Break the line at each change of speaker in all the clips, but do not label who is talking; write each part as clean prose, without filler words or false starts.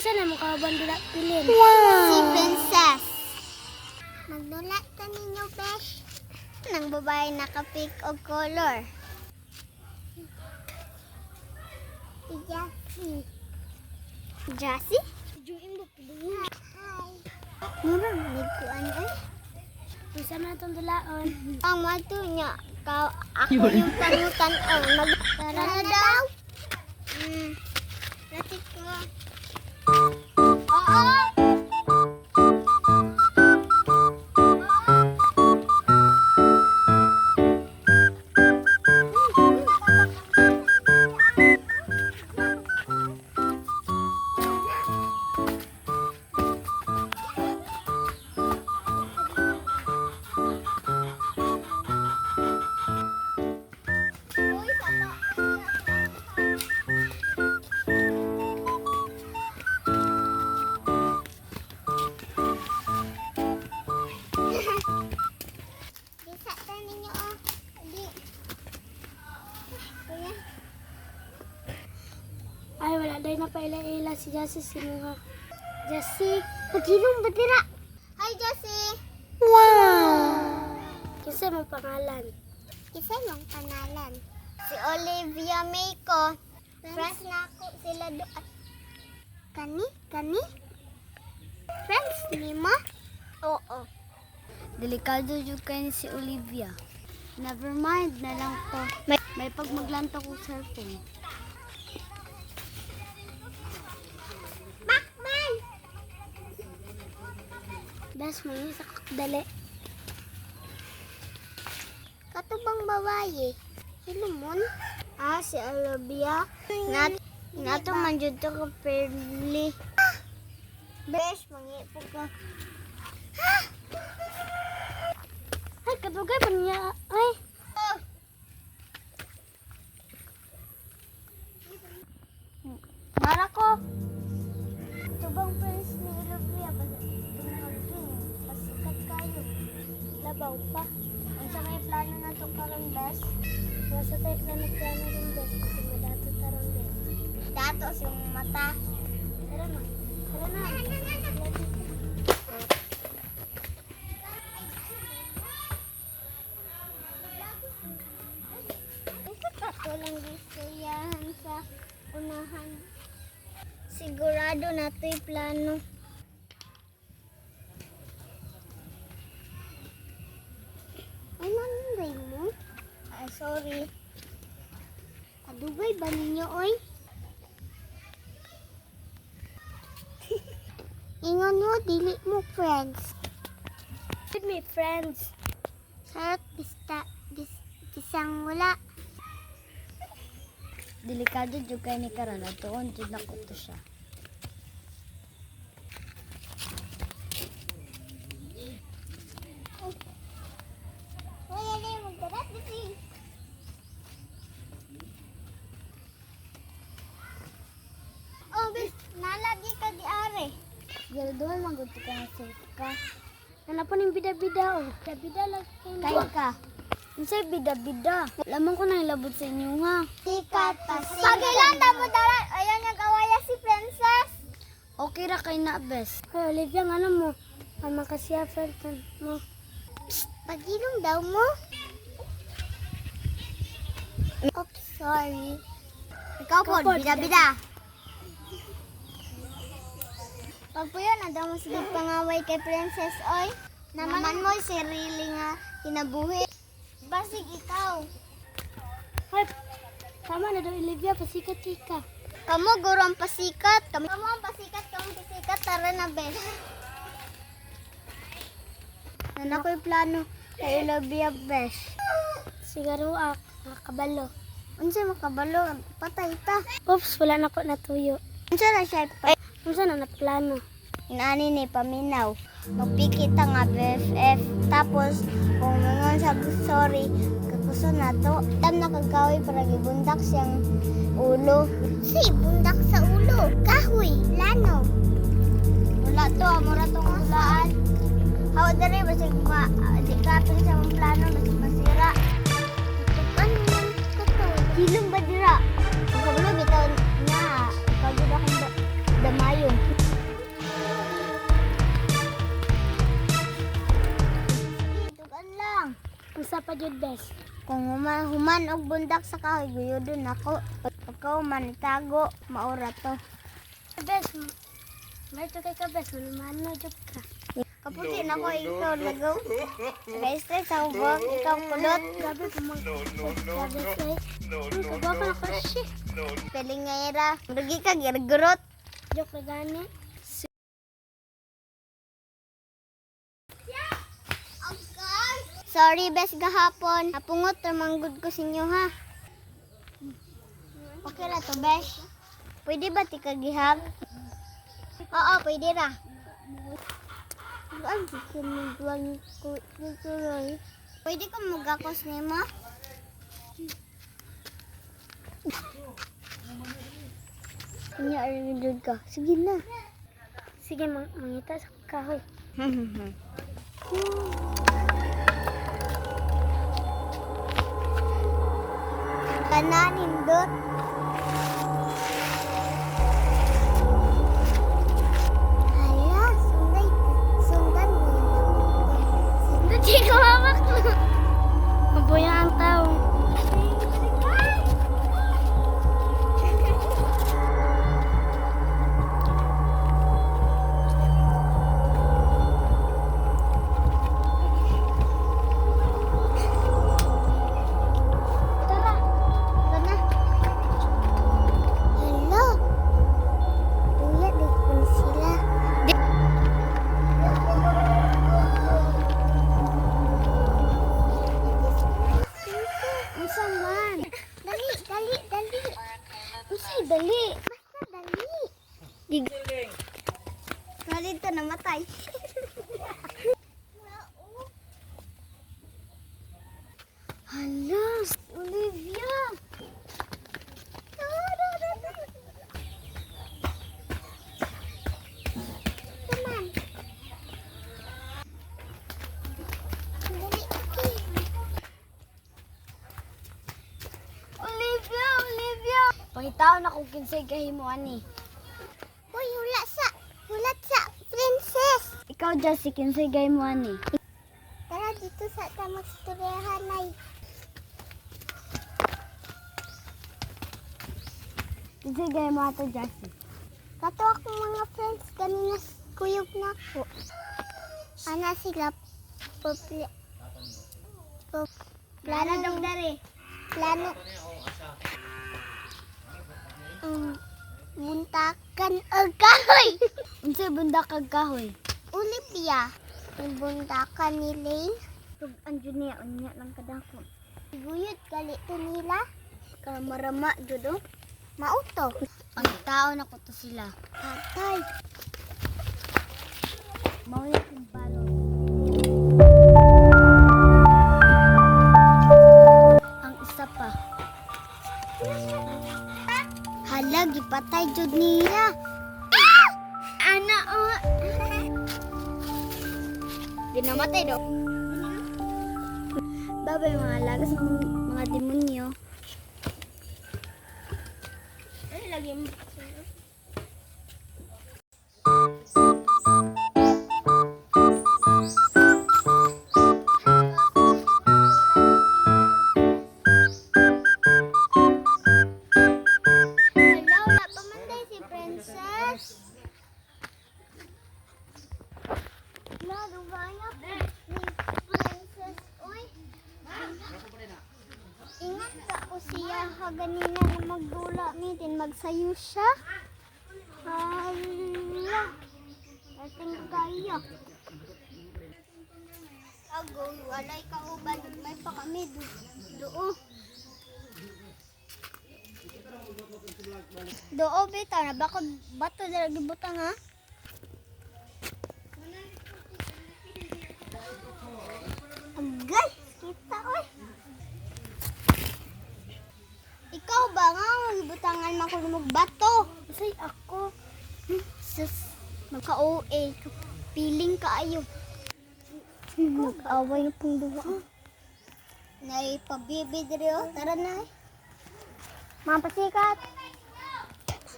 Unsa na mo kauban dula pilin?
Si Princess. Magdula ta ninyo, besh. Nang babae naka-pick og color. Si Jassy. Jassy? Hi. Mura manig ko ano eh.
Unsa man atong dulaon?
Ang mato niya, ka, ako yung pangutan oh. Mag Tara na daw. Ratik ko. Oo. Uy, sapa. Bisa ta ninyo oh. Di. Kuya.
Ay, wala day na paila-ila si Jassy sinuha. Jassy,
Pagilong ba dira? Hi, Josie.
kinsa mo pangalan?
Isa mong panalan. Si Olivia May ko. Friends na ako sila do. Kani? Kani? Friends ni mo? Oo.
Delikado jud kay ni si Olivia. Never mind na lang to. May pagmaglantaw ko cellphone.
Bakman!
Das mo sa kakdali.
Katubang babae. Hilumon? Ah, si Olivia. Nat nato man jud to ka friendly. Besh, mangipo ka.
Ay, kadugay pa niya. Ay,
Mara ko. Tubang friends ni Olivia ba pasikat kayo.
Labaw pa.
Unsa may plano na to karon, Bes?
Wasa tayo plano-plano rin, Bes. Kasi madato tarong, Bes.
Dato sa imong mata.
Tara na. Tara na.
Walang gistayahan sa unahan. Sigurado na to'y plano. Ay, nanday mo? Ay, sorry. Kadugay ba ninyo, oy? Ingon mo, dili mo friends.
With me, friends.
Sarot, bista, bis, bisang wala.
Delikado jud kay ni karon atuon jud nako to siya.
Uy, ali, magdarat dito. Oh, bis, nalagi ka di are.
Siguraduhan man gud ka na safe ka.
Nanapon yung bida-bida, oh. Bida-bida lang kayo.
Kay ka. Unsay bida-bida? Lamang ko na hilabot sa inyo ha.
Sikat pa. Pagilan ta mo darat. Ayaw nag-awaya si Princess.
Okay ra kay na bes.
Ay, Olivia, nga ano mo? Ang makasiya, friend mo.
Pagilong daw mo. Oops, sorry. Ikaw po,
po,
bida-bida. Pagpuyo na daw mo sige pangaway kay Princess Oy. Naman mo sarili nga kinabuhi. Basig ikaw.
Ay, tama na daw, Olivia. Pasikat ka.
Kamu guro ang pasikat. Kamu ang pasikat, kamu ang pasikat. Tara na, bes. Nana ko'y plano kay Olivia, bes.
Siguro, ah, makabalo.
Unsa makabalo, patay ta.
Oops, wala na ko natuyo.
Unsa na siya pa?
Unsa na naplano?
Inaani ni paminaw. Magpikit ta nga BFF. Tapos, kung mangon sa sorry, kakuso na to. Tam na kagaway para gibundak siyang ulo. Si, bundak sa ulo. Kahoy, lano. Wala to, amura to nga saan. Hawa dere, basig ma, di kapin sa mong plano, basig masira. Tukan man ko to. Hilong ba dira? Ang kabalo, bitaw na. Pagod akong damayo.
Unsa pa jud, bes?
Kung human, human og bundak sa kahoy, guyodon ako. Pagka human itago, maura to.
Bes, may kay ka, bes, manumano jud ka.
Kaputi na ko ikaw lagaw. Naka-stress ako buwag, ikaw kulot.
Grabe pumang. No, no, no. No, no, na ko shi.
Pilingera, rugi ka girgurot.
Joke ra gani.
Sorry, bes gahapon. Napungot ramanggod ko sa inyo ha. Okay ra to, bes. Pwede ba ti kagihag? Oo, pwede ra. Pwede ko mugakos nimo? Kanya arin ka. Sige na.
Sige, mangita sa kahoy.
Kana nindot. Hala, sunday, sundan mo na.
Hindi ko mawak. Mabuya ang tao.
Tara, tara na. Hala, uya, di ko na sila.
Unsa man?
Dali, dali, dali. Unsay dali? Basta dali. Dali dito namatay.
Hala, Olivia.
Come on. Dali, okay.
Olivia, Olivia. Pangitaon ako kinsay kahimo ani.
Uy, hulat sa, princess.
Ikaw, Jessie, kinsay gahimo ani.
Tara dito sa tamang storyahan ay.
Kinsay gahimo ato, Jessie.
Kato akong mga friends kanina kuyog na ako. Ana sila popli pop plano dog dere. Plano buntakan og kahoy.
Unsay bundak kag kahoy?
Olivia, buntakan ni Lane.
Tug anjo niya unya lang kadako.
Guyot gali to nila. Kamarama jud oh. Mauto.
Pangitaon ako to sila.
Patay.
Mao na akong balot. Ang isa pa.
Hala, gipatay jud niya.
Ana oh.
Di namatay do.
Babay mga lagas mga demonyo.
Ano lagi mo? Hello, wala pa man day si Princess. Wala, dubaya po ni Princess. Uy. Ingat ka o siya ha ganina na magdula ni din magsayo siya. Hala. Dating kayo. Ago, walay kauban. May pa kami doo. Doo bitaw na bako bato dira gibutang ha. Agay, kita oy. Ikaw ba nga ang gibutangan makulumog bato?
Unsay ako?
Sus, magka-OA, piling kaayo. Nag-away na pong duha. Nay, pabibi diri oh. Tara na. Eh. Mga pasikat.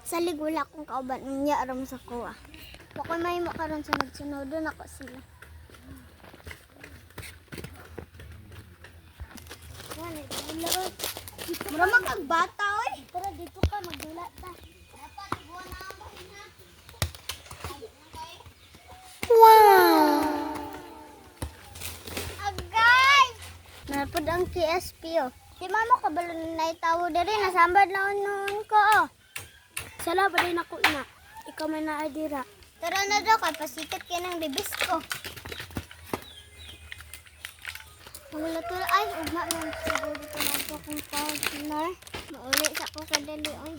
Salig wala akong kauban niya aram sa kuha. Wa may makaron sunod-sunod ako sila. Mura man kag bata oy.
Tara dito ka magdula ta.
Agay! Napod ang TSP oh. Di mamo kabalo na itawo diri nasambad na noon ko oh.
Sala ba din ako ina? Ikaw man naa dira.
Tara na daw kay pasikat kay ng bibis ko. Wala tol ay ugma man siguro ko na po kung partner. Mauli sa ko kadali oy.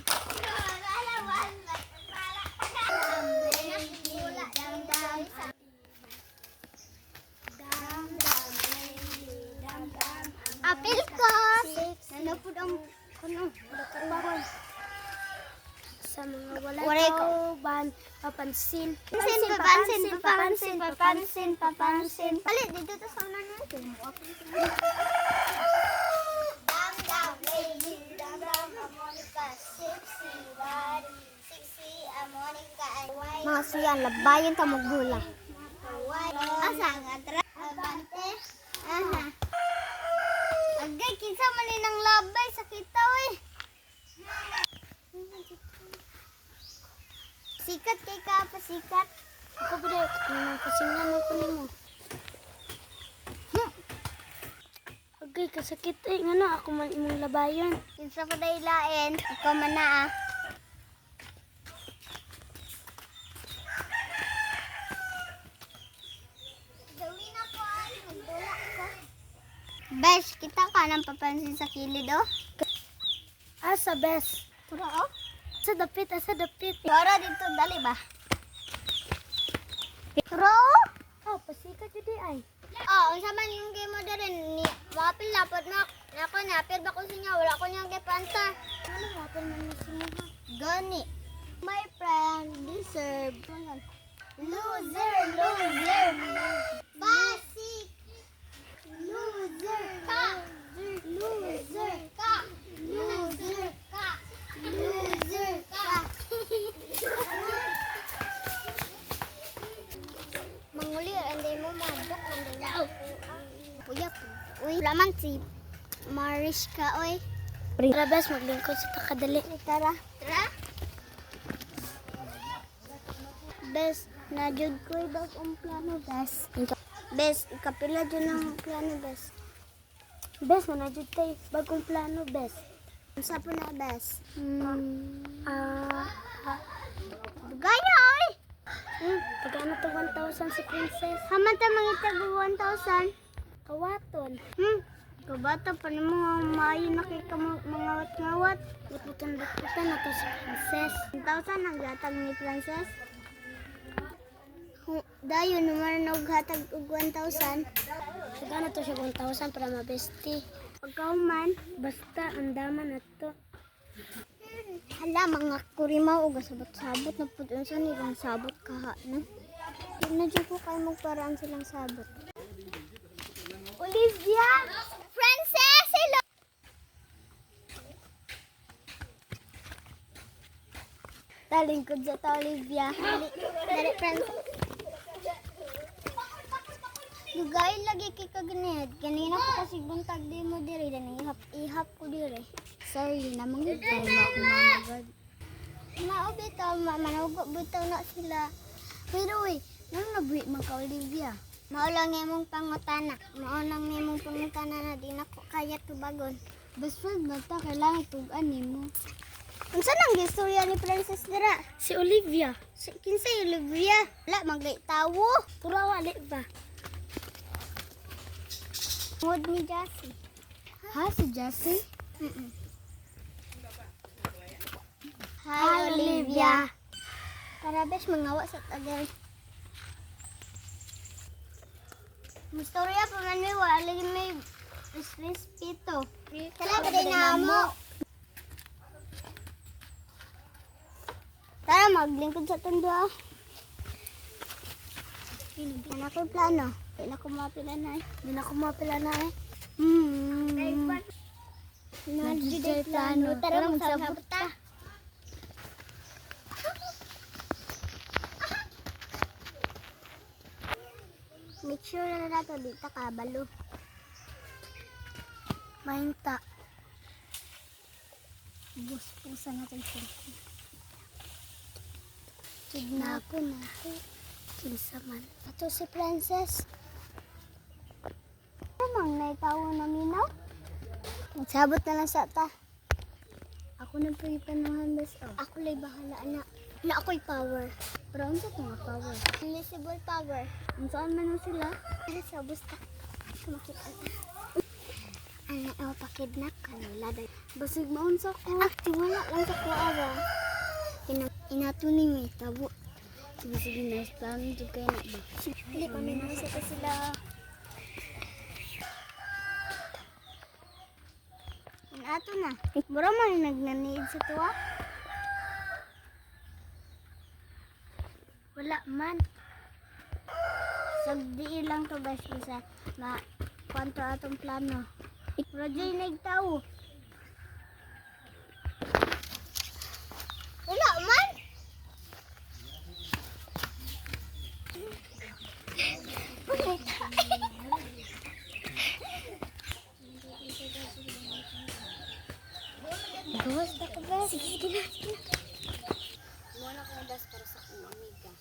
Apil ko. Nanapod ang kuno.
Sa mga wala
Waray ko.
kauban, papansin.
Papansin, papansin, papansin, papansin, papansin. Palit, dito to sa una natin. Dam, dam, lady, dam, dam, Amonica, sexy body, sexy Amonica, and Mga suyan, labayon ta magula. Asa nga tra? Abante. Aha. Agay, kinsa man ni nang labay, sakita oy. Sikat kay ka, pasikat.
Ako ba dahil kanang kasingnan mo ko nimo. Agay kasakit eh ngano ako man imong labayon.
Kinsa ko day lain, ikaw man na ah. Gawin ako ay, magdula ko. Besh, kita ka nang papansin sa kilid oh.
Asa bes.
Tara oh.
Sa dapit, asa dapit.
Tara dito, dali ba? Tara oh.
Oh, pasikat jud di ay.
Oh, unsa man yung game mo diri ni wapil lapot na nako napil ba ko sinya wala ko niyang gipanta.
Ano wapil man ni si mo ha?
Gani. My friend deserve. Loser, loser. Basik. Loser ka. Loser ka. Loser ka. Loser ka. Manguli, anday mo madok, anday mo. Puyap. Uy, laman si Mariska, oy.
Tara bes, maglingkod sa takadali.
Tara. Tara. Bes, na jud ko bag ang plano, bes. Bes, kapila jud ang plano, bes.
Bes, na jud tay bagong plano bes.
Unsa po na, bes?
Ah, ah,
Gaya, oy!
Pagano to 1,000 si Princess?
Haman ta mangitag og 1,000.
Kawaton.
Kabata pa nimo nga maayo na kay ka mangawat-ngawat.
Butbutan-butbutan na to si Princess.
1,000 ang gatag ni Princess. Dayon numaran og hatag og 1,000.
Pagano to siya 1,000 para mabesti.
Pagkauman,
Basta ang dama na to.
Hala, mga kurimaw og sabot-sabot na pud unsa ni kang sabot kaha no. Di na jud ko kay magparaan silang sabot. Olivia! Princess! Hello! Talingkod sa ta, Olivia. Dali, dali, Princess. Dugay lagi kay kaganid. Ganina ko kasi buntag di mo diri dani ihap ihap ko diri. Sorry na mangyud kay mo ako mama God. Mao bitaw ma manugo bitaw na sila. Pero uy, nang nabuhi man ka Olivia. Mao lang imong pangutana. Mao lang imong pangutana na di nako kaya tubagon.
Best friend na ta, kailangan tugan nimo.
Unsa nang gistorya ni Princess dira?
Si Olivia.
Si kinsay Olivia? Wala magay tawo.
Puro wali ba?
Mood ni Jassy.
Ha, si Jessie?
Hi, Olivia. Tara, bes, mangawa sa tagal. Mustorya pa man may wala lagi may respeto. Tara, pa din na mo. Tara, maglingkod sa tondo ah. Wala ko plano. Wala ko mapila na eh.
Di na ko mapila na eh.
Nandiyan plano. Tara, magsabot ta. Make sure na nato dito kabalo.
Mainta. Bus-pusa na itong cellphone. Kidnap na ako. Kinsa man.
Ato si Princess. Ano mang naitawo na minaw? Magsabot na lang sa ta.
Ako na pagipanahan bes oh.
Ako lay bahala na. Na ako'y power.
Pero unsa to nga power?
Invisible power.
Unsaan man na sila?
Tara sa busta. Kumakita ta. Ano, oh, pakidnap kanila.
Basig maunsa ko.
Ah, tiwala lang sa kuha ba? Inato ni may tabo.
Basig nice plan jud kay na ba.
Hindi pa sa ta sila. Inato na. Mura man nagnaniid sa tuwa.
Wala man.
Sagdi lang to guys bisa ma kwanto atong plano. Mura dyan nagtao. Wala man. Gawas na ka ba? Sige, sige na, sige na.
Muna ko das para sa akong amiga.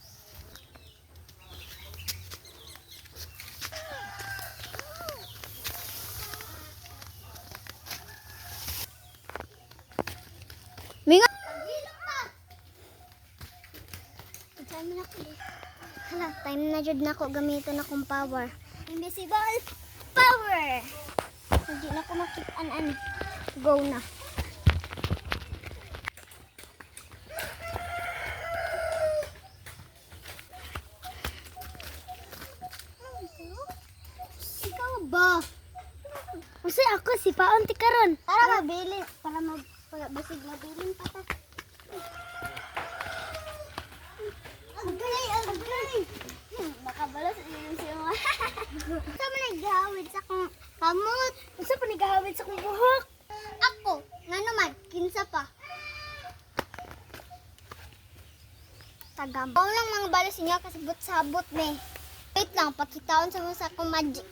Mingo! Time na ko. Hala, time na jud nako gamiton akong power. Invisible power. Hindi na ko makitaan ani. Go na. Ikaw ba?
Usa ako si Paon ti karon.
Para mabilin, para mag para basig mabilin pa ta. Agay, agay. Makabalos iyon siya. Sa man naghahawid sa akong kamot.
Usa pa nagahawid sa akong buhok.
Ako, nga naman, kinsa pa. Tagam. Ako lang mga balos niya kasi sabot ni. Wait lang, pakitaon sa mo sa akong magic.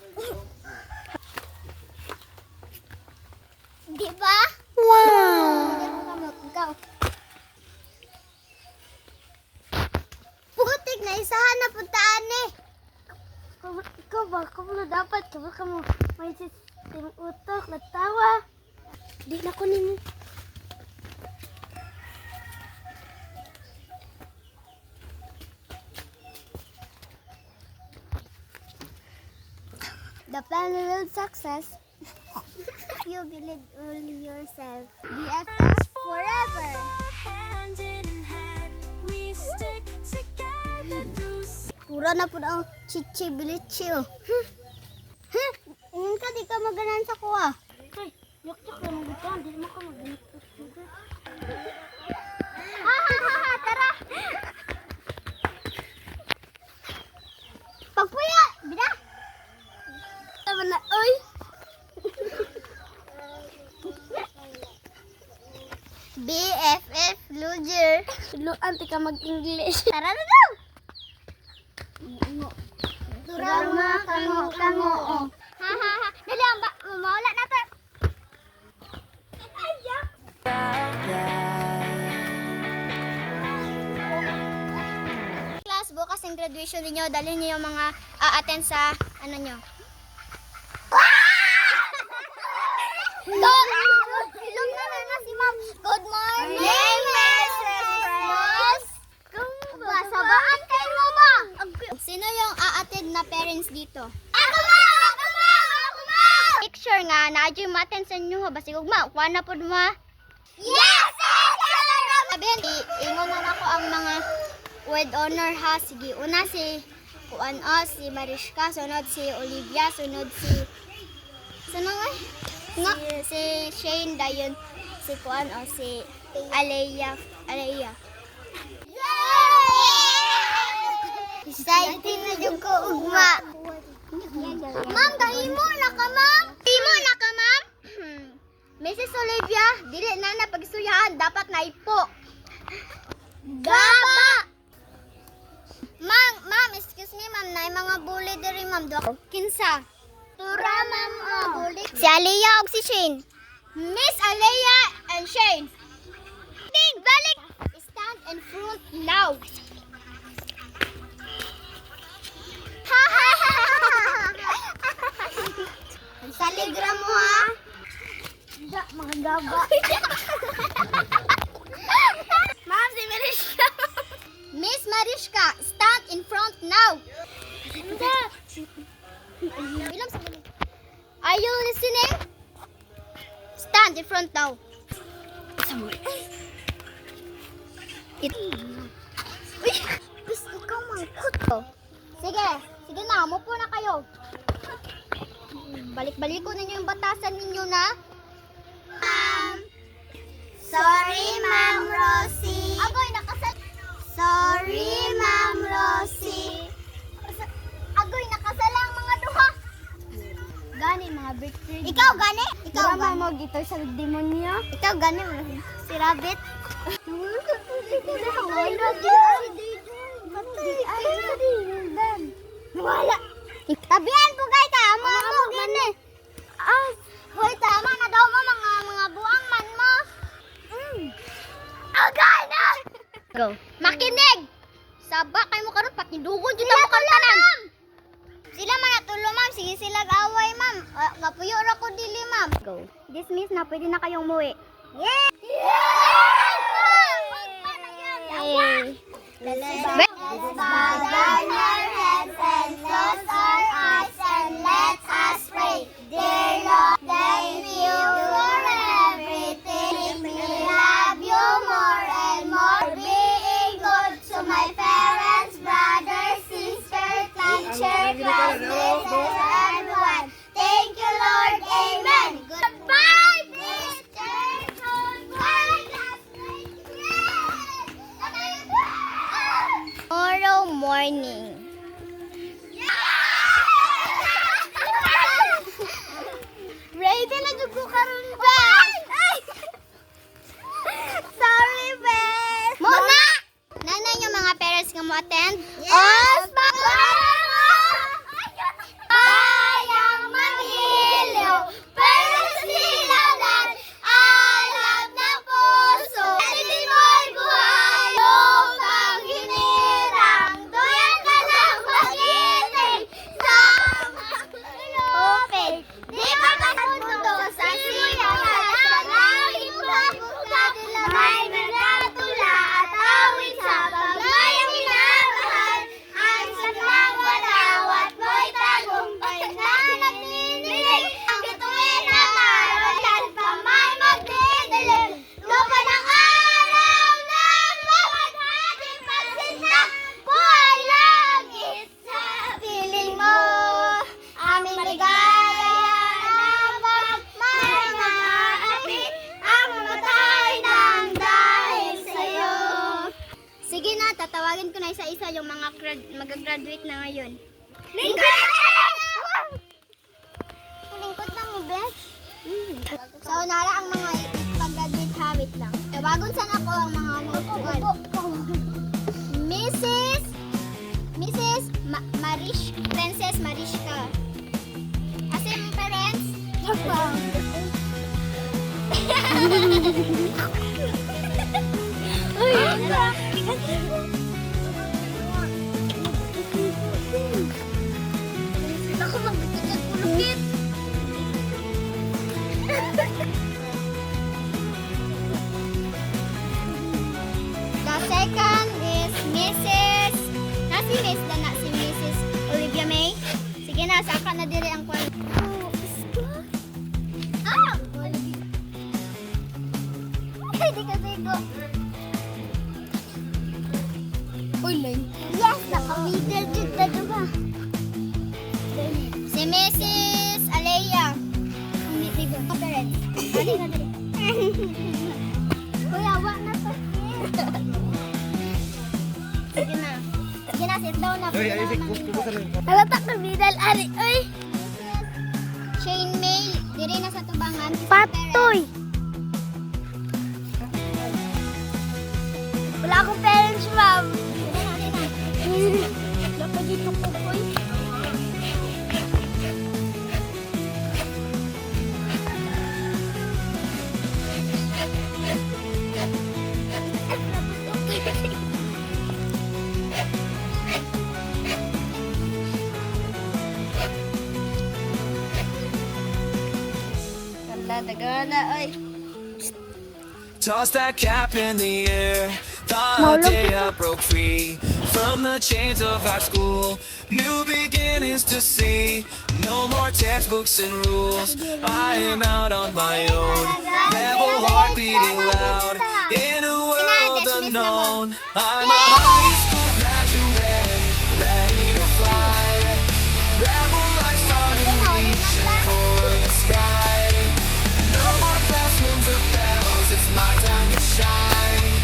Di ba? Wow! Kamot, ikaw. Putik na isahan na puntaan eh.
Ikaw ba? Ikaw dapat. Ikaw ka mo. May system utok. Natawa. Di na ko nimo.
The plan will success. You believe only yourself. BFF forever.
Hand in hand, we stick together through
Pura na po ang chichi bilichi oh. Huh? Huh? Ingin ka, di ka maganan sa kuha.
Ay, yok-yok lang ang butan. Di mo ko maganito.
Ha ha ha ha, tara! Pagpuya! Bida!
Tama na, oy!
BFF loser.
Suluan, ti ka mag-English.
Tara na daw! Turama kango kango oh. Ha ha ha. Dali ang ba mawala na ta. Class, bukas ang graduation ninyo. Dalhin niyo yung mga a-attend sa ano nyo. Go! Ilong na na na si ma'am. Good morning, Mrs. Basabaan kayo mo ba? Sino yung a-attend na parents dito? Ako ma'am! Ako ma'am! Ako ma'am! Picture nga, na yung maten sa inyo ha. Basig ugma, kuha na po ma. Yes! Sabihin, ingon na nako ang mga with honor ha. Sige, una si Kuan o, si Mariska, sunod si Olivia, sunod si... Sino nga? Nga, si Shane, dayon si Kuan o, si Alea. Alea. Excited na jud ko ugma. Ma'am, kahimo na ka, ma'am. Himo na ka, ma'am. Mrs. Olivia, dili na na pagsuyahan, dapat na ipo. Gaba! Ma'am, ma'am, excuse me, ma'am, na mga bully diri, ma'am. Duha kinsa? Tura, ma'am, oh. Bully. Si Aliyah og si Shane. Miss Aliyah and Shane. in front now. Sa ligra mo ha.
Da, mga gaba.
Ma'am, si Mariska. Miss Mariska, stand in front now. Are you listening? Stand in front now. It. Uy! Bis, ikaw mangkot. Sige, sige na, mupo na kayo. Balik-balik ko ninyo yung batasan ninyo na. Ma'am. Sorry, Ma'am Rosie. Agoy, nakasal... Sorry, Ma'am Rosie. Agoy, nakasala ang mga duha.
Gani mga birthday.
Ikaw, gani? Ikaw,
Drama
gani?
mo gito sa demonyo.
Ikaw, gani? Si Rabbit? Wala. Tabihan po kay ka, amo amo gani. Ah, hoy tama na daw mo mga mga buang man mo. Agay na.
Go.
Makinig. Saba kay mo karon patindugon jud mo karon tanan. Sila man natulo ma'am, sige sila away ma'am. Ah, Kapuyo ra ko dili ma'am.
Go. Dismiss na, pwede na kayong umuwi.
Yeah! Let's bow down our heads and close our eyes and let us pray. Dear Lord, thank you for everything. We love you more and more. Being good to my parents, brothers, sisters, teacher, classmates, and everyone. Thank you, Lord. Amen. Goodbye, teacher. Goodbye, classmates.
Tomorrow morning.
Ready na jud ko karon ba? Sorry, Bes. Mo na. Nanay yung mga parents nga mo attend? Yes. Bayang maghiliw, pero silalan, alab na puso. Hindi mo'y buhay, upang hinirang, duyan ka lang mag-ibig sa lupit. Di pa matuto sa siya, sa langit pa may nagatula at awit sa paglayang minamahal. Ang sadyang watawat mo'y tagumpay na nagdinilig. Ang bituin na tayo, pa may magdidilim. Lupa ng araw ng bawat ating pagsinta, buhay langit sa piling mo. Aming ligaya na pag may naaapit ang matay ng dahil sa'yo. Sige na, tatawagin ko na isa-isa yung mga mag-graduate na ngayon. Lingkod! Lingkod na mo, Bes. So, nara ang mga pag-graduate habit lang. Tawagon sana ko ang mga nagkuhan. Mrs. Mrs. Marish, Princess Mariska. As in, parents? Ako magbigay kulukit. The second is Mrs. Na si Miss na na si Mrs. Olivia May. Sige na, saka na diri ang kwan. Ah! Ay, di kasi ko.
Uy, Len.
Yes, naka-middle jud na diba? Si Mrs. Alea. Ang middle. Parents. Ali na diri. Kuya, wa na to. Sige na. Sige na, sit down na.
Ay, ay, ay,
Halata ka middle ari oy.
Shane May, diri na sa tubangan.
Patoy. Wala akong parents, ma'am. Dapat dito ko, boy.
Dagana ay.
Toss that cap in the air. The day I broke free from the chains of our school. New beginnings to see. No more textbooks and rules. I am out on my own. Rebel heart beating loud in a world unknown. I'm a high school graduate, ready to fly. Rebel life starting reaching for the sky. No more classrooms or bells, it's my time to shine.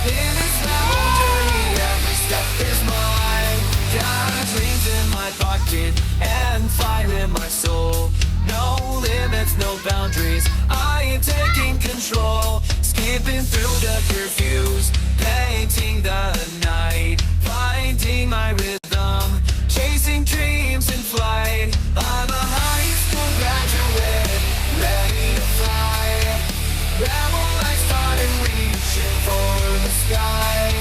In this rebel journey, every step is mine. Got dreams in my pocket and fire in my soul. No limits, no boundaries, I am taking control. Skipping through the curfews, painting the night, finding my rhythm, chasing dreams in flight. I'm a high school graduate, ready to fly. Rebel life starting reaching for the sky.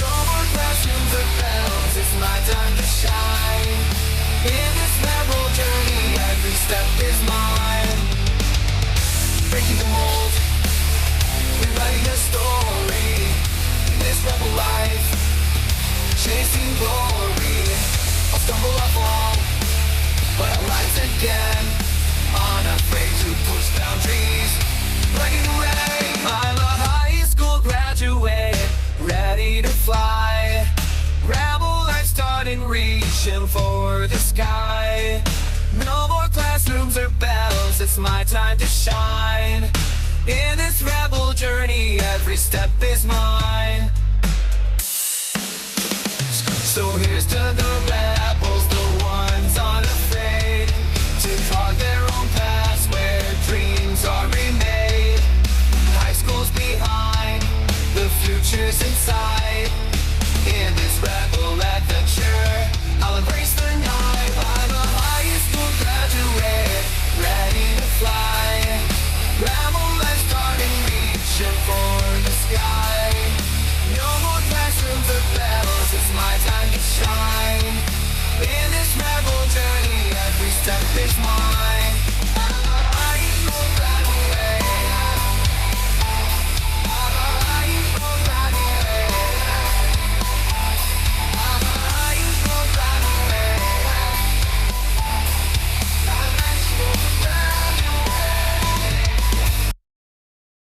No more classrooms or bells, it's my time to shine. In this rebel journey, every step is mine. Breaking the mold, rewriting the story. In this rebel life, chasing glory. I'll stumble, I'll fall, but I'll rise again. Unafraid to push boundaries, breaking the way. I'm a high school graduate, ready to fly. Rebel life starting reaching for the sky. No more classrooms or bells, it's my time to shine. In this rebel journey, every step is mine. So here's to the rebels, the ones unafraid to carve their own paths where dreams are remade. High school's behind, the future's inside. In this rebel adventure, I'll embrace the night. I'm a high school graduate, ready to fly. Rebel life starting reaching for the sky. No more classrooms or bells, it's my time to shine. In this rebel journey, every step is mine.